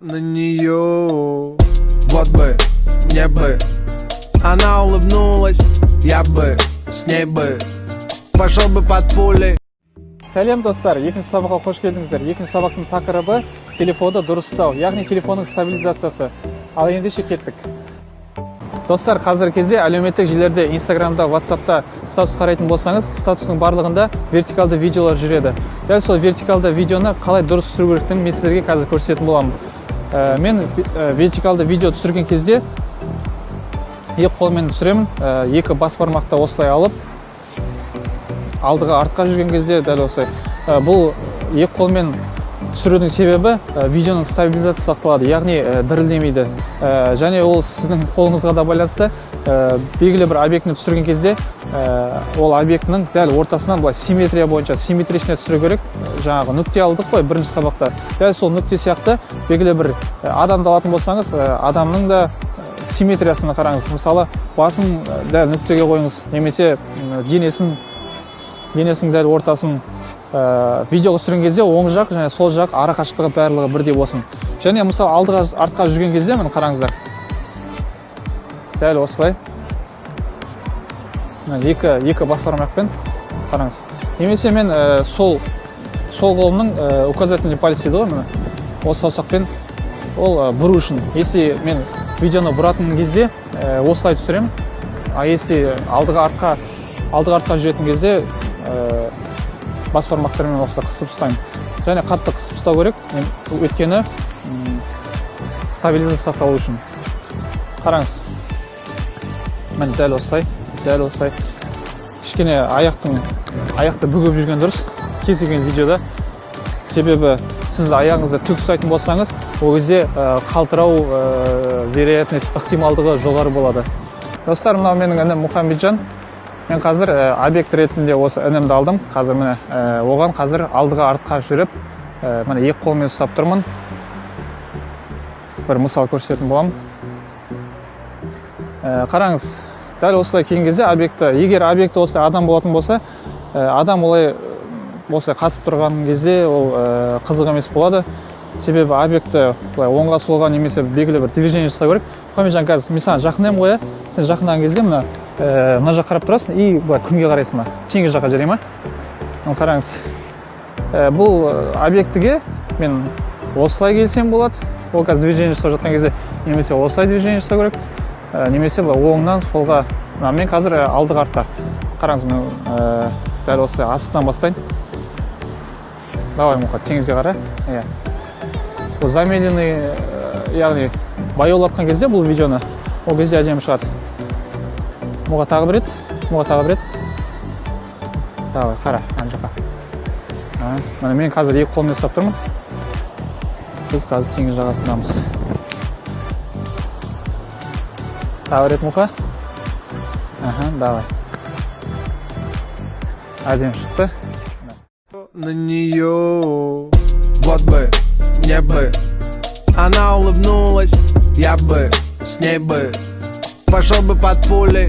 На нее. Вот бы, мне бы она улыбнулась, я бы с ней бы пошел бы под пули. Сәлем, достар! Екінші сабаққа қош келдіңіздер. Екінші сабақтың тақырыбы: телефонды дұрыс ұстау, яғни телефонның стабилизациясы. Ал ендеше кеттік. Достар, қазіргі кезде әлеуметтік желілерде, Инстаграмда, Ватсапта статус қарайтын болсаңыз, статустың барлығында вертикалды видеолар жүреді. Дәл сол вертикалды видеоны қалай дұрыс түсіру керектігін мен сіздерге қазір көрсететін боламын. Мен вертикалды видео түсірген кезде екі қолмен түсіремін. Екі бас бармақты осылай алып, алдыға, артқа жүрген кезде дәл осылай. Бұл екі қолмен түсірудің себебі видеоның стабилизациясы сақталады, яғни дірілдемейді. Және ол сіздің қолыңызға да байланысты. Белгілі бір объектіні түсірген кезде ол объектінің дәл ортасынан былай симметрия бойынша, симметрично түсіру керек. Жаңағы нүкте алдық қой бірінші сабақта, дәл сол нүкте сияқты белгілі бір адамды алатын болсаңыз, адамның да симметриясына қараңыз. Мысалы, басын дәл нүктеге қойыңыз немесе денесінің дәл ортасын. Видеоға түсірген кезде оң жақ және сол жақ ара қашықтығы барлығы бірдей болсын. Және мысалы, алдыға, артқа жүрген кезде, міне, қараңыздар, дәл осылай, мына екі бас бармақпен қараңыз. Немесе мен сол қолымның указательный палец дейді ғой, міне, осы саусақпен, ол бұру үшін. Если мен видеоны бұратын кезде осылай түсіремін, а если алдыға, артқа жүретін кезде бас бармақтармен осылай қысып ұстаймын. Және қатты қысып ұстау керек, өйткені стабилизация сақталу үшін. Қараңыз, міне, дәл осылай, дәл осылай. Кішкене аяқты бүгіп жүрген дұрыс кез келген видеода, себебі сіз аяғыңызды тік ұстайтын болсаңыз, ол кезде қалтырау вероятность, ықтималдығы жоғары болады. Достар, мынау менің інім Мұхамеджан. Мен қазір объект ретінде осы інімді алдым. Қазір, міне, оған қазір алдыға, артқа жүріп, міне, екі қолмен ұстап тұрмын, бір мысал көрсететін боламын. Қараңыз, дәл осылай келген кезде объекті, егер объекті осылай адам болатын болса, адам олай осылай қатып тұрған кезде ол қызық емес болады, себебі объекті былай оңға, солға немесе белгілі бір движение жасау керек. Мұхамеджан, қазір мен саған жақындаймын ғой, иә? Сен жақындаған кезде мына мына жаққа қарап тұрасың и былай күнге қарайсың, мына теңіз жаққа, жарай ма? Мына қараңыз. Бұл объектіге мен осылай келсем болады, ол қазір движение жасап жатқан кезде, немесе осылай движение жасау керек, немесе былай оңнан солға. Мына мен қазір алдыға, артқа, қараңыз, мен дәл осылай астынан бастайын. Давай, Мұха, теңізге қара, иә. Бұл замедленный, яғни баяулатқан кезде бұл видеоны, ол кезде әдемі шығады. Мұға, тағы бір рет. Мұға, тағы бір рет. Давай, қара ана жаққа. А, міне, мен қазір екі қолыммен ұстап тұрмын. Біз қазір теңіз жағасындамыз. Тағы бір рет, Мұқа. Аха, давай, әдемі шықты. На нее. Вот бы, мне бы она улыбнулась, я бы с ней бы пошел бы под пули.